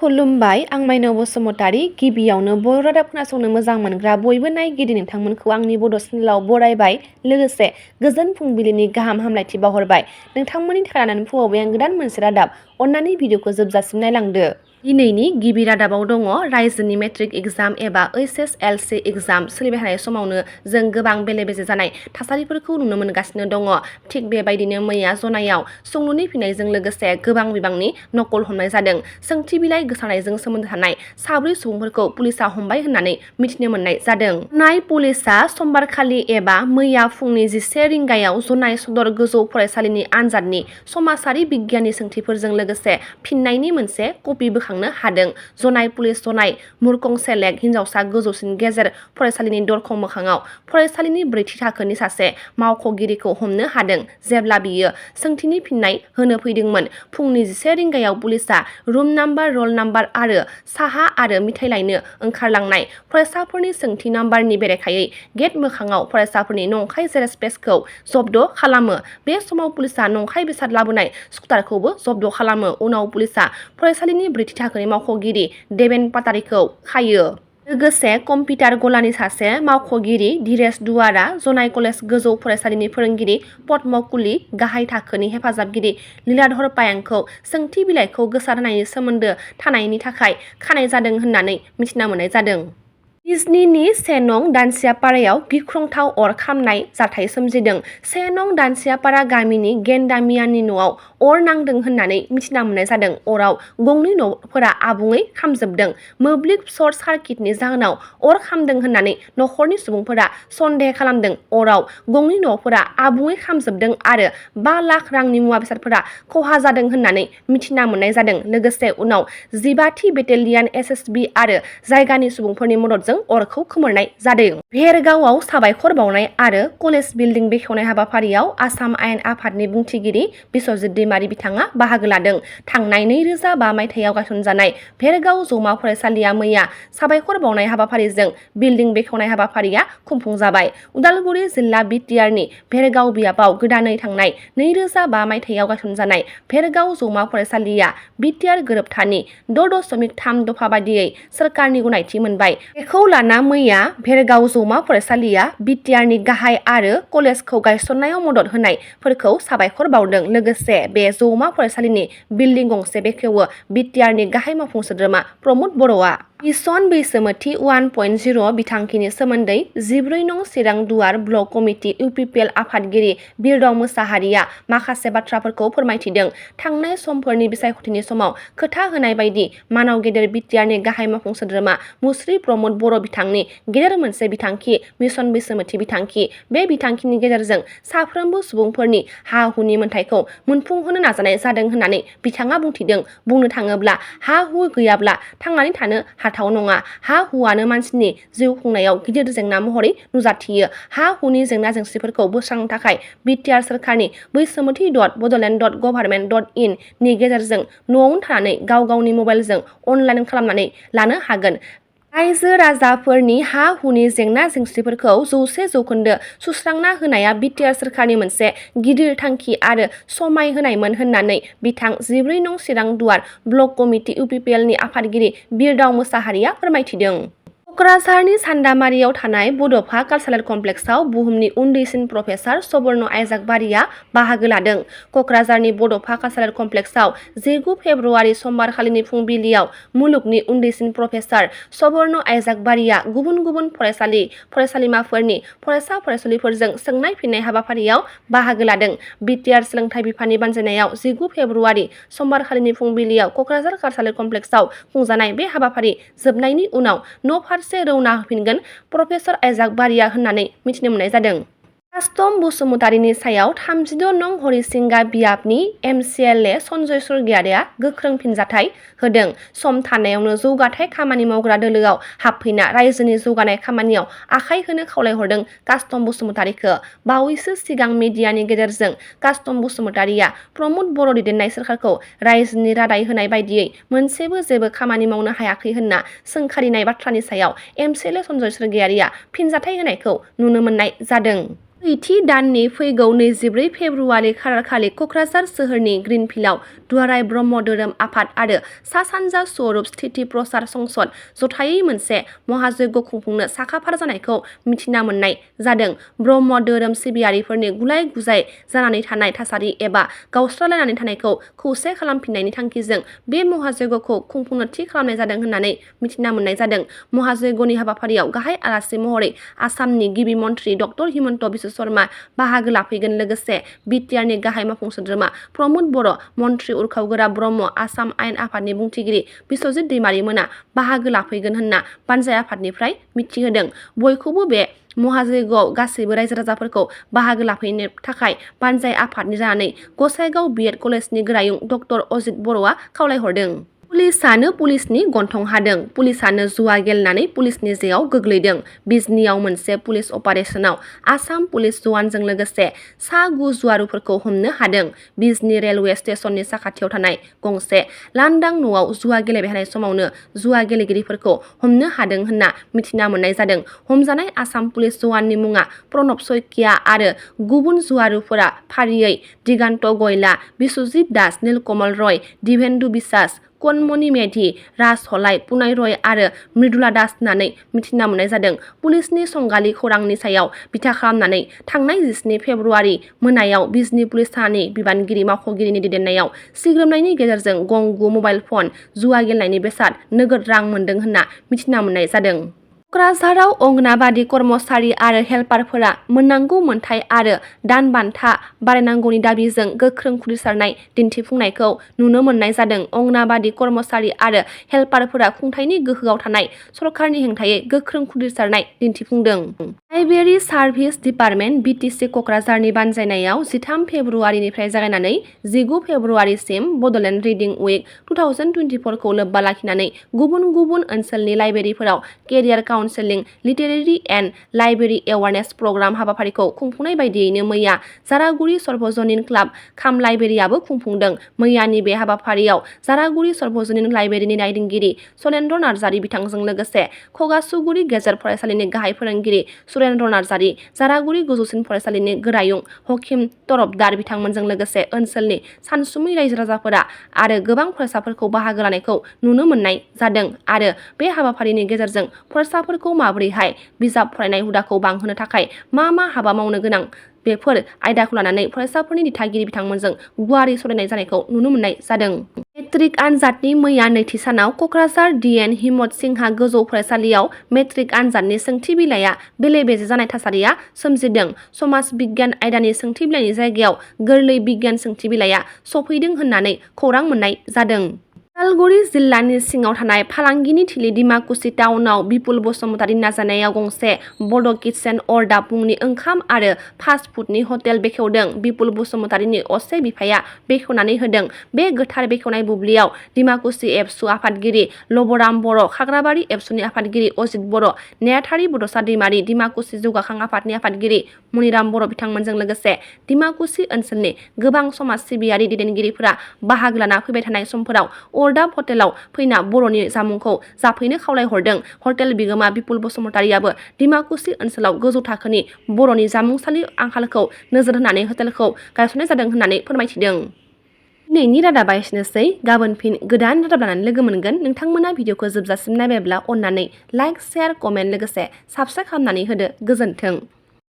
खुलुमबाय, आं माइनाव बसुमतारी। गिबियावनो बर' रादाब खोनासंनो मोजां मोनग्रा बयबो नायगिरि नोंथांमोनखौ आंनि बड' चेनेलाव बरायबाय। लोगोसे गोजोन फुंबिलिनि गाहाम हामलायथि बावहरबाय। नोंथांमोननि थाखाय लानानै फैबावबाय आं गोदान मोनसे रादाब। अन्नानै भिडिअखौ जोबजासिम नायलांदो। दिनैनि गिबि रादाबाव दङ रायजोनि मेट्रिक एग्जाम एबा HSLC एग्जाम सोलिबाय थानाय समावनो जों गोबां बेले-बेजे जानाय थासारिफोरखौ नुनो मोनगासिनो दङ। थिग बेबायदिनो मैया जनायाव सोंलुनि फिननायजों लोगोसे गोबां बिबांनि नकल हमनाय जादों। सोंथि बिलाइ गोसारनायजों सोमोन्दो थानाय 4 सुबुंफोरखौ पुलिसा हमबाय होननानै मिथिनो मोननाय जादों। जनाय पुलिसा समबारखालि एबा मैया फुंनि 11 रिंगायाव जनाय सदर गोजौ फरायसालिनि आनजादनि समाजारि बिगियाननि सोंथिफोरजों लोगोसे फिननायनि मोनसे कपि बोखांनो हादों। जनाय पुलिस जनाय मुरकं सेलेक्ट हिनजावसा गोजौसिन गेजेर फरायसालिनि दरखं मोखाङाव फरायसालिनि 4थि थाखोनि सासे मावख'गिरिखौ हमनो हादों जेब्ला बियो सोंथिनि फिननाय होनो फैदोंमोन। फुंनि 11 रिंगायाव पुलिसा रुम नाम्बार, रल नाम्बार आरो साहा आरो मिथाइ लायनो ओंखारलांनाय फरायसाफोरनि सोंथि नाम्बारनि बेरेखायै गेट मोखाङाव फरायसाफोरनि नंखाय जेरेक्स पेजखौ जब्द खालामो। बे समाव पुलिसा नंखाय बेसाद लाबोनाय स्कुटारखौबो जब्द खालामो। उनाव पुलिसा फरायसालिनि 4थि थाखोनि मावख'गिरि देबेन पाटारिखौ खायो। लोगोसे कम्पिउटार गलानि सासे मावख'गिरि धीरेश दुवारा, जनाय कलेज गोजौ फरायसालिनि फोरोंगिरि पद्म कुली, गाहाय थाखोनि हेफाजाबगिरि लीलाधर पायांखौ सोंथि बिलाइखौ गोसारहोनायनि सोमोन्दो थानायनि थाखाय खानाय जादों होननानै मिथिना मोननाय जादों। बिजनीनि 1 नं दानसियापारायाव गिख्रंथाव अर खामनाय जाथाय सोमजिदों। 1 नं दानसियापारा गामिनि गेन्दा मियानि न'आव अर नांदों होननानै मिथिना मोननाय जादों। अराव गंनै न'फोरा आबुङै खामजोबदों। मोब्लिब सर्ट सार्किटनि जाहोनाव अर खामदों होननानै नखरनि सुबुंफोरा सन्देह खालामदों। अराव गंनै न'फोरा आबुङै खामजोबदों आरो 5 लाख रांनि मुवा बेसादफोरा खहा जादों होननानै मिथिना मोननाय जादों। लोगोसे उनाव 15थि बेटेलियान SSB आरो जायगानि सुबुंफोरनि मददजों अरखौ खोमोरनाय जादों। भेरगावआव साबायखर बावनाय आरो कलेज बिल्डिं बेखेवनाय हाबाफारियाव आसाम आयेन आफादनि बुंथिगिरि बिस्वजित दैमारी बिथाङा बाहागो लादों। थांनाय 2005 मायथाइयाव गायसनजानाय भेरगाव जौमा फरायसालिया मैया साबायखर बावनाय हाबाफारिजों बिल्डिं बेखेवनाय हाबाफारिया खुंफुंजाबाय। उदालगुरि जिल्ला बिटिआरनि भेरगाव बियाबाव गोदानै थांनाय 2005 मायथाइयाव गायसनजानाय भेरगाव जौमा फरायसालिया बिटिआर गोरोबथानि 6.3 दफा बादियै सोरखारनि गनायथि मोनबाय। बेखौ लाना मैया भेरगाव जौमा फरायसालिया बिटिआरनि गाहाय आरो कलेजखौ गायसननायाव मदद होनायफोरखौ साबायखर बावदों। लोगोसे बे जौमा फरायसालिनि बिल्डिं गंसे बेखेवो बिटिआरनि गाहाय मावफुं सोद्रोमा प्रमद बर'आ। मिशन बैसोमुथि 1.0 बिथांखिनि सोमोन्दै 14 नं चिरां दुवार ब्लक कमिटि UPPL आफादगिरि बिरदाव मोसाहारिया माखासे बाथ्राफोरखौ फोरमायथिदों। थांनाय समफोरनि बिसायख'थिनि समाव खोथा होनाय बायदि मानाव गेदेर बिटिआरनि गाहाय मावफुं सोद्रोमा मुस्रि प्रमद बर' बिथांनि गेदेर मोनसे बिथांखि मिशन बैसोमुथि बिथांखि। बे बिथांखिनि गेजेरजों साफ्रोमबो सुबुंफोरनि हा-हुनि मोनथायखौ मोनफुंहोनो नाजानाय जादों होननानै बिथाङा बुंथिदों। बुंनो थाङोब्ला हा-हु गैयाब्ला थांनानै थानो हाथाव नङा। हा-हुआनो मानसिनि जिउ खुंनायाव गिदिर जेंना महरै नुजाथियो। हा-हुनि जेंना-जेंसिफोरखौ बोस्रांनो थाखाय बिटिआर सोरखारनि बैसोमुथि.बडलेण्ड.गभार्नमेन्ट.इन नि गेजेरजों न'आवनो थानानै गाव गावनि मबाइलजों अनलाइन खालामनानै लानो हागोन। रायजो राजाफोरनि हा-हुनि जेंना-जेंसिफोरखौ 100% सुस्रांना होनाया बिटिआर सोरखारनि मोनसे गिदिर थांखि आरो समाय होनायमोन होननानै बिथां 14 नं चिरां दुवार ब्लक कमिटि UPPLनि आफादगिरि बिरदाव मोसाहारिया फोरमायथिदों। कक्राझारनि सान्दामारियाव थानाय बड'फा कालचारेल कमप्लेक्सआव बुहुमनि उन्दैसिन प्रफेसार स्वर्ण आइजाक बारिया बाहागो लादों। कक्राझारनि बड'फा कालचारेल कमप्लेक्सआव 19 फेब्रुवारि समबारखालिनि फुंबिलियाव मुलुगनि उन्दैसिन प्रफेसार स्वर्ण आइजाक बारिया गुबुन गुबुन फरायसालि फरायसालिमाफोरनि फरायसा-फरायसुलिफोरजों सोंनाय फिननाय हाबाफारियाव बाहागो लादों। बिटिआर सोलोंथाइ बिफाननि बानजायनायाव 19 फेब्रुवारि समबारखालिनि फुंबिलियाव कक्राझार कालचारेल कमप्लेक्सआव खुंजानाय बे हाबाफारि जोबनायनि उनाव न'फारसे रौना होफिनगोन प्रफेसर आइजाक बारिया होननानै मिथिनो मोननाय जादों। कास्टम बसुमतारीनि सायाव 36 नं हरिसिंगा बियाबनि MCLA सन्जय स्वर्गियारिआ गोख्रों फिनजाथाय होदों। सम थानायावनो जौगाथाय खामानि मावग्रा दोलोआव हाबफैना रायजोनि जौगानाय खामानियाव आखाइ होनो खावलायहरदों कास्टम बसुमतारीखौ। बावैसो सिगां मिडियानि गेजेरजों कास्टम बसुमतारीया प्रमद बर' दैदेननाय सोरखारखौ रायजोनि रादाय होनाय बायदियै मोनसेबो जेबो खामानि मावनो हायाखै होनना सोंखारिनाय बाथ्रानि सायाव MCLA सन्जय स्वर्गियारिआ फिनजाथाय होनायखौ नुनो मोननाय जादों। नैथि दाननि फैगौ 24 फेब्रुआरि खालारखालि क'क्राझार सोहोरनि ग्रिनफिल्डआव दुलाराय ब्रह्म धोरोम आफाद आरो सा सानजा स्वरुप स्थिति प्रसार संसद जथायै मोनसे महायज्ञ खुंफुंनो साखाफारा जानायखौ मिथिना मोननाय जादों। ब्रह्म धोरोम सिबियारिफोरनि गुलाय गुजाय जानानै थानाय थासारि एबा गावस्रालायनानै थानायखौ खौसे खालामफिननायनि थांखिजों बे महायज्ञखौ खुंफुंनो थि खालामनाय जादों होननानै मिथिना मोननाय जादों। महायज्ञनि हाबाफारियाव गाहाय आलासि महरै आसामनि गिबि मन्थ्रि डक्टर हिमन्त बिश्व शर्मा बाहागो लाफैगोन। लोगोसे बिटिआरनि गाहाय मावफुं सोद्रोमा प्रमद बर', मन्थ्रि उरखावगोरा ब्रह्म, आसाम आयेन आफादनि बुंथिगिरि बिस्वजित दैमारि मोना बाहागो लाफैगोन होनना पान्जाय आफादनिफ्राय मिथिहोदों। बयखौबो बे महायज्ञआव गासैबो रायजो राजाफोरखौ बाहागो लाफैनो थाखाय पान्जाय आफादनि जानानै गसाइगाव बिएड कलेजनि गोरायुं डक्टर अजित बर'आ खावलायहरदों। पुलिसानो पुलिसनि गन्थं हादों। पुलिसानो जुवा गेलेनानै पुलिसनि जेआव गोग्लैदों। बिजनीआव मोनसे पुलिस अपारेसनाव आसाम पुलिस जवानजों लोगोसे सा 9 जुवारुफोरखौ हमनो हादों। बिजनी रेलवे स्टेशननि साखाथियाव थानाय गंसे लांदां न'आव जुवा गेलेबाय थानाय समावनो जुवा गेलेगिरिफोरखौ हमनो हादों होनना मिथिना मोननाय जादों। हमजानाय आसाम पुलिस जवाननि मुङा प्रणब शइकिया आरो गुबुन जुवारुफोरा फारियै दिगान्त गयला, बिश्वजित दास, नीलकमल रय, दिभेन्दु बिश्वास, कनमणि मेधि, राज हलाय, पुनय रय आरो मृदुला दास होननानै मिथिना मोननाय जादों। पुलिसनि संगालि खौरांनि सायाव बिथा खालामनानै थांनाय 17 फेब्रुआरि मोनायाव बिजनी पुलिस थानानि बिबानगिरि मावख'गिरिनि दैदेननायाव सिग्रोमनायनि गेजेरजों गं 9 मबाइल फन, जुवा गेलेनायनि बेसाद, नोगोद रां मोनदों होनना मिथिना मोननाय जादों। क'क्राझाराव अंगनाबादि कर्मचारि आरो हेल्पारफोरा मोननांगौ मोनथाय आरो दान बान्था बारायनांगौनि दाबिजों गोख्रों खुद्रिसारनाय दिन्थिफुंनायखौ नुनो मोननाय जादों। अंगनाबादि कर्मचारि आरो हेल्पारफोरा खुंथायनि गोहोआव थानाय सरकारनि हेंथायै गोख्रों खुद्रिसारनाय दिन्थिफुंदों। लाइब्रेरि सार्भिस डिपार्टमेन्ट बिटिसि क'क्राझारनि बानजायनायाव 13 फेब्रुआरिनिफ्राय जागायनानै 19 फेब्रुआरिसिम बड'लेण्ड रिडिं उइक 2024 खौ लोब्बा लाखिनानै गुबुन गुबुन ओनसोलनि लाइब्रेरिफोराव career counselling, literary and library awareness programme हाबाफारिखौ खुंफुंनाय बायदियैनो मैया जारागुरि सर्वजनिन क्लाब काम लाइब्रेरियाबो खुंफुंदों। मैयानि बे हाबाफारियाव जारागुरि सर्वजनिन लाइब्रेरिनि नायदिंगिरि शैलेन्द्र नार्जारि बिथांजों लोगोसे खगासुगुरि गेजेर फरायसालिनि गाहाय फोरोंगिरि सुरेन्द्र नार्जारि, जारागुरि गोजौसिन फरायसालिनि गोरायुं हकिम तरफदार बिथांमोनजों लोगोसे ओनसोलनि सानसुमै रायजो राजाफोरा आरो गोबां फरायसाफोरखौ बाहागो लानायखौ नुनो मोननाय जादों आरो बे हाबाफारिनि गेजेरजों फरायसाफोरखौ माबोरैहाय बिजाब फरायनाय हुदाखौ बांहोनो थाखाय मा हाबा मावनो गोनां बेफोर आयदाखौ लानानै फरायसाफोरनि दिथागिरि बिथांमोनजों गुवारै सावरायनाय जानायखौ नुनो मोननाय जादों। मेट्रिक आनजादनि मैया नैथि सानाव क'क्राझार डि.एन. हिम्मत सिंहा गोजौ फरायसालियाव मेट्रिक आनजादनि सोंथि बिलाइया बेले बेजे जानाय थासारिया सोमजिदों। समाज बिगियान आयदानि सोंथि बिलाइनि जायगायाव गोरलै बिगियान सोंथि बिलाइया सफैदों होननानै खौरां मोननाय जादों। उदालगुरि जिल्लानि सिङाव थानाय फालांगिनि थिलि डिमाकुसि टाउनाव बिपुल बसुमतारिनि नाजानायाव गंसे बड' किटचेन अरदाब मुंनि ओंखाम आरो फास्ट फुडनि हटेल बेखेवदों। बिपुल बसुमतारिनि असे बिफाया बेखेवनानै होदों। बे गोथार बेखेवनाय बुब्लियाव डिमाकुसि एबसु आफादगिरि लबराम बर', खाग्राबारि एबसुनि आफादगिरि अजित बर', नेहाथारि बड'सा दैमारि, डिमाकुसि जौगाखां आफादनि आफादगिरि मनिराम बर' बिथांमोनजों लोगोसे डिमाकुसि ओनसोलनि गोबां समाज सिबियारि दैदेनगिरिफोरा बाहागो लाना फैबाय थानाय समफोराव अरदाब हटेलाव फैना बर'नि जामुंखौ जाफैनो खावलायहरदों। हटेल बिगोमा बिपुल बसुमतारियाबो डिमाकुसि ओनसोलाव गोजौ थाखोनि बर'नि जामुंसालि आंखालखौ नोजोर होनानै हटेलखौ गायसननाय जादों होननानै फोरमायथिदों। दिनैनि रादाबा एसेनोसै। गाबोन फिन गोदान रादाब लानानै लोगो मोनगोन। नोंथांमोना भिडिअखौ जोबजासिम नायबायब्ला अननानै लाइक, शेयार, कमेन्ट लोगोसे साबस्क्राइब खालामनानै होदो। गोजोन्थों।